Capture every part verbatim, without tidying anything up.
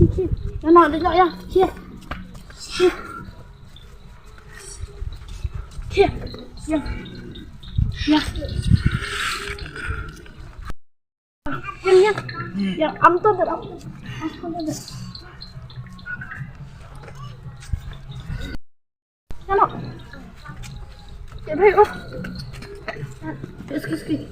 Ïa, no, dei noh ïa. Ïa. Ïa. Ïa. Ïa. Ïa, ïa. Ïa, am to dah, am to. Am to dah. Ïa, no. Ïa, baik, oh. Sikit, sikit.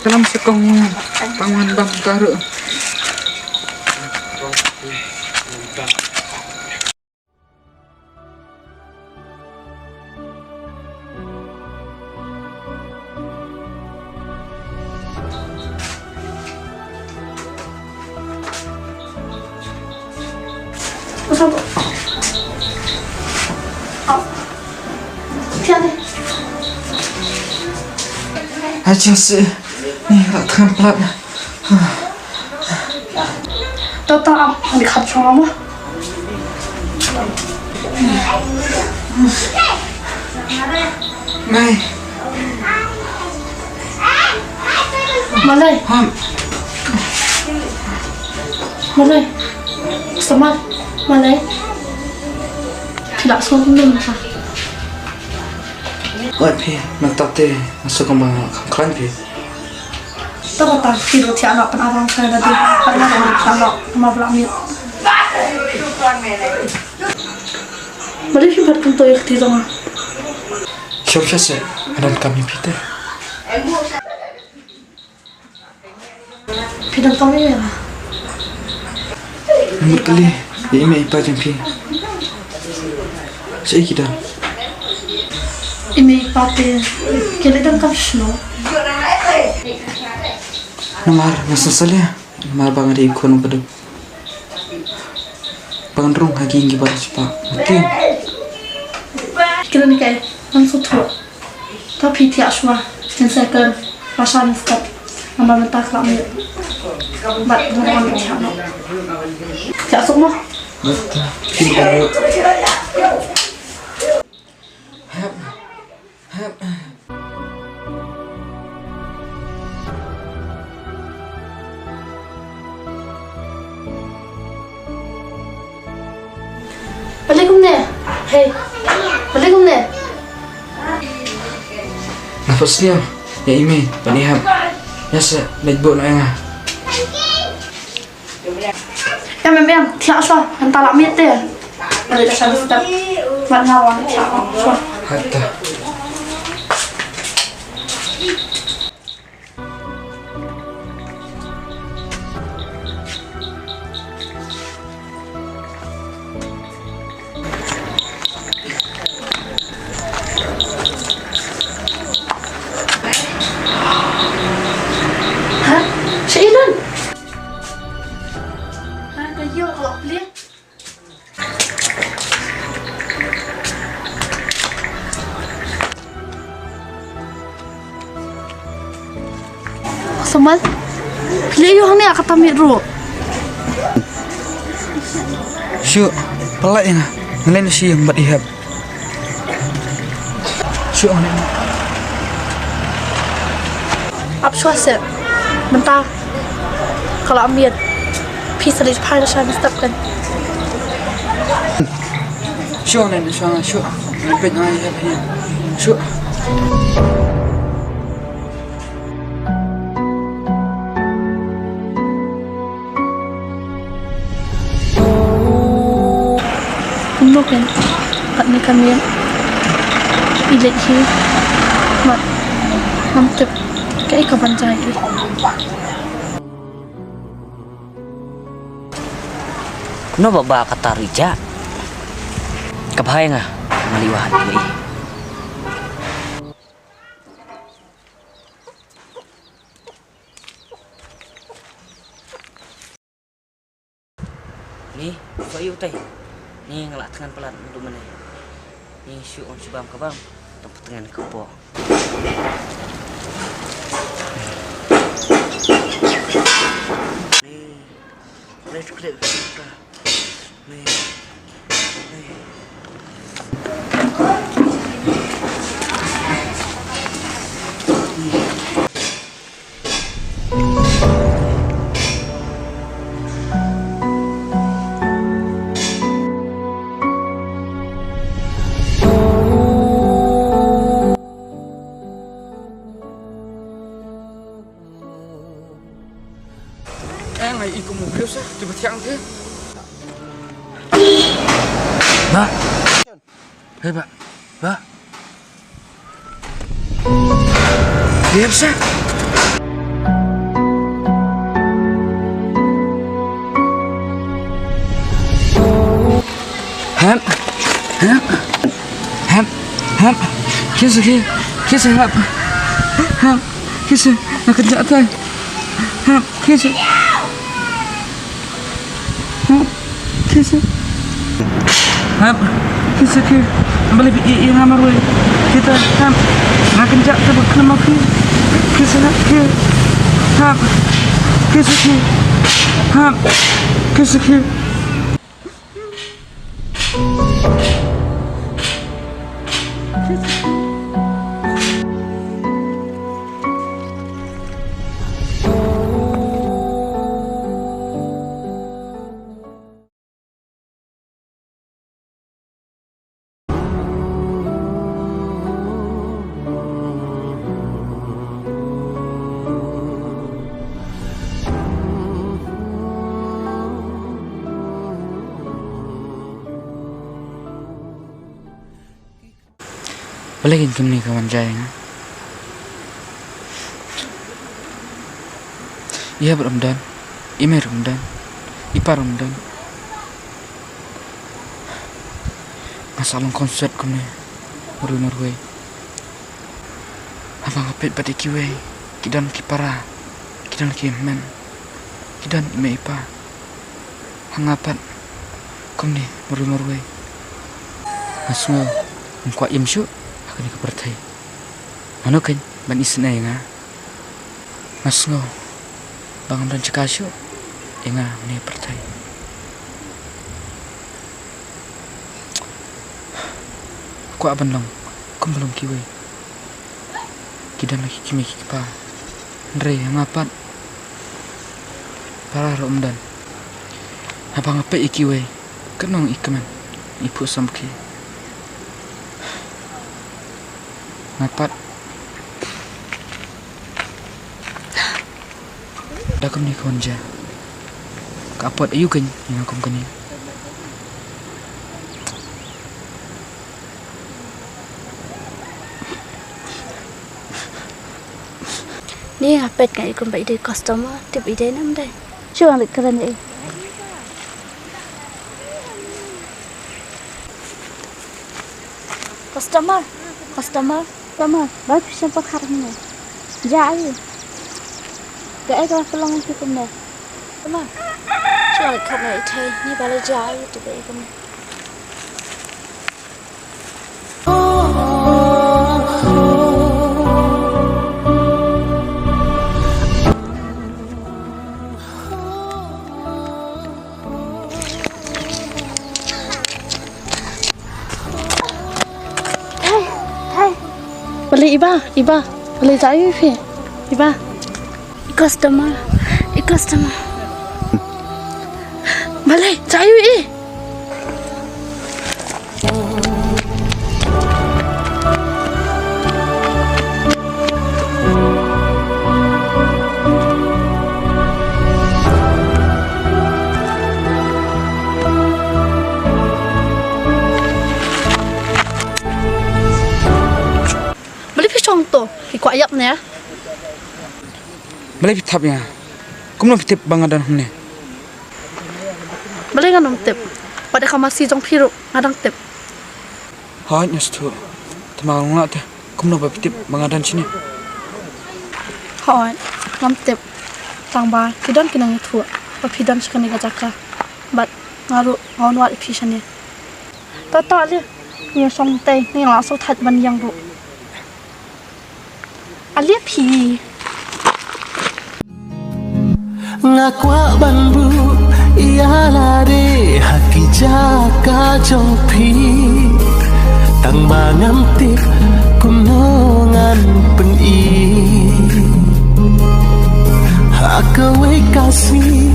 Dalam sekong pangwan bam karu. Aja sih, ni rak tengah pelat. Tata am, ambil khap sama. Mai. Malai. Ham. Malai. Selamat. Malai. Tidak sungguh. Oi phi, mynta te nga sngewbha kham khlaiñ phi. To kata phi ruh thiah noh, pynarang sa da dei. Pynarang sa noh, ma bla miet. Balei phi bat kumto ïa ka kti jong nga? Sure sha se, nga donkam ïa phi te. Phi donkam ïa nga? Mut kali ïa i mei i pa jong phi. Shaei ki don? I mei i pa te ki leit donkam shnong. Namar nga sngewsalia, namar ba nga dei i khun u Baduk. Ba ngan rung ha ki ïing ki bar spah. Mut ki. Kren kai, ngam sngewthuh. To phi thiah shuwa, ngin sa kren, ba sha mynstep, namar mynta ka la miet. Bad ngam wan thiah noh. Thiah suk mo. Hep, hep. Balei kumne? Hei. Balei kumne? Nga pat sngewsih ïa i mei bad i hep. Ïa se, leit buh noh ïa nga. Em, em, em, thiah shuwa, mynta la miet te. Balei la sha mynstep. Bad nga wan thiah shuwa. Hata. Ha? Shaei don? Ha, ka ïoh ka lok plie. Samuel, phi leh aïu hangne ha kata miet ruh? Shu, pynlait ïa nga, nga leit noh sha ïing bad i hep. Shu, hangne. Ap shuwa seh, mynta ka la miet. Phi sa leit phai la sha mynstep kan. Shu, hangne, shu, shu. Peit nga ïa phi. Shu. Kumno ken, katne ka miet i leit hi. Mat, ngam tip kaei kaban jia ïa i. Kumno ba, ba kata ruh i jah. Ka bha ïa nga, nga leit wad ïa i. Ni, to ïa utai. Ni nga la thngan palat naduh mynne. Ni shu ong shu bam ka bam. Tang thngan ka pok. Ni, let's click. Ni. Ni. Cuba tiang ke. Ba. Hei, ba. Ba. Dia besar. Hap. Hap. Hap. Hap. Kisa ki. Kisa hap. Hap. Kisa. Nak kerja atas. Hap. Kisa. Hap. Kisa. Hap. Kisa ki. Balik i i ngamar wei. Kita. Hap. Nak kerja atas bukan mafi. Kisa hap ki. Hap. Kisa ki. Hap. Kisa ki. Balei kein kumne ka wan jia ïa nga? I hap ruh ym don, i mei ruh ym don, i pa ruh ym don. Nga sa long khonswet kumne marwei marwei. Haba nga peit bad ïa kiwei, ki don ki para, ki don ki hynmen, ki don i mei i pa. Ha nga pat kumne marwei marwei. Nga sngew ym kwah im shuh ha kane ka pyrthei. Mano kein ban isynei ïa nga? Nga sngew ba ngam don jaka shuh ïa nga ha kane ka pyrthei. Kwah ban long kum ba long kiwei. Ki don la ki kmie ki kpa. Hynrei ha nga pat para ruh ym don. Haba nga peit ïa kiwei, ka nong i kmen, i phuh samrkhie. Nga pat da kumne ka wan jia. Ka apot aïu kein ïa nga kum kane? Ni nga peit nga i kumba i dei customer, tip i dei ne ym dei. Shu nga leit kren ïa i. Customer, customer. Customer, ba phi shong pathar hangne. Jia aïu? Kaei kaba phi long ïa phi kumne? Customer. Shu nga leit khap na i thei, ni ba la jia aïu tip i kumne. Balei iba, iba. Balei jia aïu phi? Iba. I customer, i customer. Balei jia aïu i? Balei phi shong to, phi kwah ïap ne? Balei phi thap ïa nga? Kumno phi tip ba nga don hangne? Balei ngan ym tip? Wat ïa ka masi jong phi ruh nga dang tip. Hooid, nga sngewthuh. Te ma nga ong te kumno ba phi tip ba nga don shane? Hooid, ngam tip. Tang ba ki don ki nongïathuh ba phi don sha kane ka jaka. Bad nga ruh nga wan wad ïa phi shane. To to, ale ngi shong tei, ngi la shu thait ban ïeng ruh. Ale phi. Nga kwah ban buh ïa lade ha ki jaka jong phi. Tang ba ngam tip kumno ngan pyni. Ha kawei ka sngi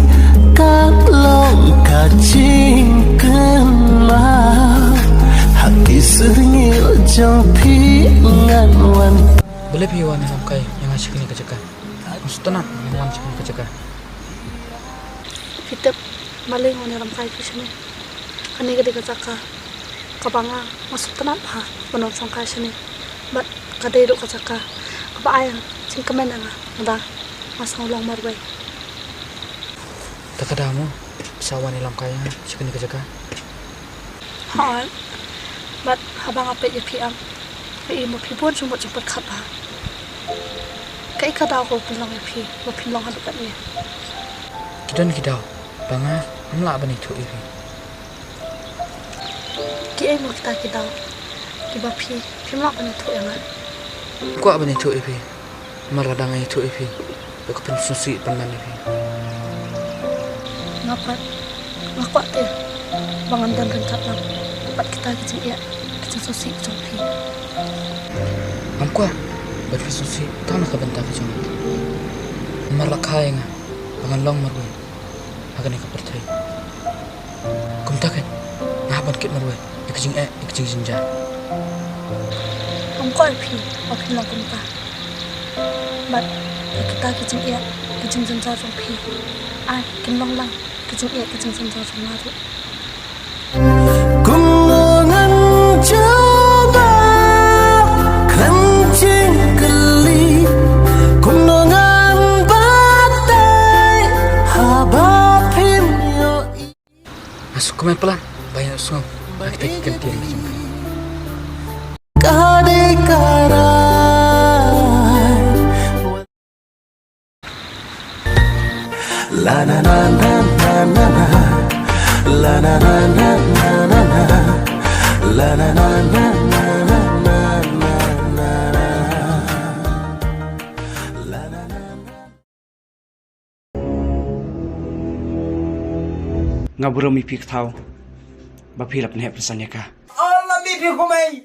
ka long ka jingkynmaw. Ha ki syrngiew jong phi ngan wan. Balei phi wan ïalam kai ïa nga sha kane ka jaka? Nga sngewtynnat ngan wan sha kane ka jaka. Phi tip, Balei ngam ïalam kai phi shane? Kane ka dei ka jaka kaba nga, nga sngewtynnat bha ban wan shong kai shane. Bad ka dei ruh ka jaka kaba ai jingkmen ïa nga, lada nga sngew long marwei. Te ka daw mo, phi sa wan ïalam kai ïa nga sha kane ka jaka? Hooid. Bad haba nga peit ïa phi, nga i ba phi bun jingmut jingpyrkhat bha. Kaei ka daw kaba pynlong ïa phi ba phin long haduh katne? Ki don ki daw ba nga ngam lah ban ïathuh ïa phi. Kiei mo kita ki daw kiba phi, phim lah ban ïathuh ïa nga? Kwah ban ïathuh ïa phi. Namar lada nga ïathuh ïa phi, ïoh ka pynsngewsih pynban ïa phi. Nga pat, nga kwah te ba ngan don ryngkat lang bad kita ki jingeh, ki jingsngewsih jong phi. Ngam kwah ba phi sngewsih tang na ka bynta ka jong nga. Namar la kha ïa nga ba ngan long marwei ha kane ka pyrthei. Kumta keiñ nga hap ban kit marwei ïa ka jingeh, ïa ka jingjynjar. Ngam kwah ïa phi ba phin long kumta. Bad ïa kita ki jingeh, ki jingjynjar jong phi, ai kin long lang ki jingeh, ki jingjynjar jong nga ruh. Kumno ngan jubab khlem jingkylli, kumno ngan batai haba phim ïohi. Nga sngewkmen palat ba ïa sngew ba kita ki kyntien ka jong phi. Ka dei ka rai. La na na na na na na. La na na na na na na. La na na na na na na na. La na na na. Nga burom ïa phi ka thaw ba phi la pynheh pynsan ïa ka. Ol ma mi phi kumai.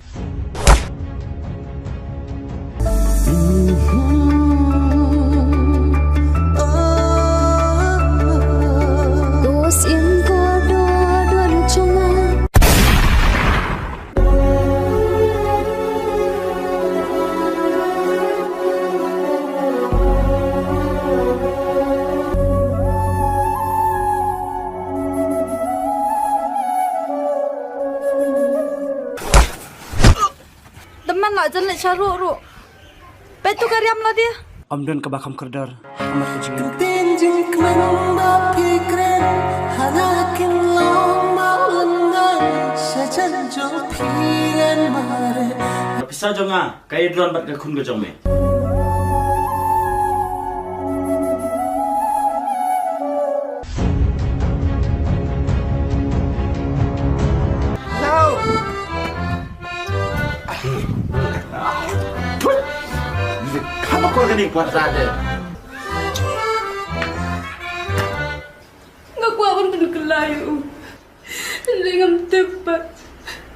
Dos im ko do do lu chunga. Dam man la jan leh sha ruh ruh. Peit tu ka riam la dia. Ym don kaba kham kordor ha khmat ka jingim. Ktien jingkmen ba phi kren ha nga kin long maw lyngngai sha jan jong phi ngan mareh. Ka pisa jong nga ka ïadron bad ka khun ka jong me. Kham akor kane ka kwah de. Nga kwah ban pynkylla ïa u. Hynrei ngam tip pat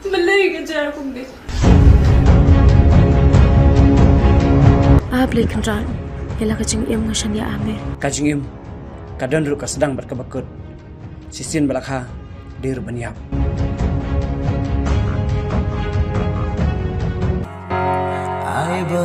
balei ka jia kumne. A Blei Kynrad, ïa la ka jingim nga shaniah ha me. Ka jingim ka don ruh ka sdang bad kaba kut. Shisien ba la kha dei ruh ban ïap. Ai ba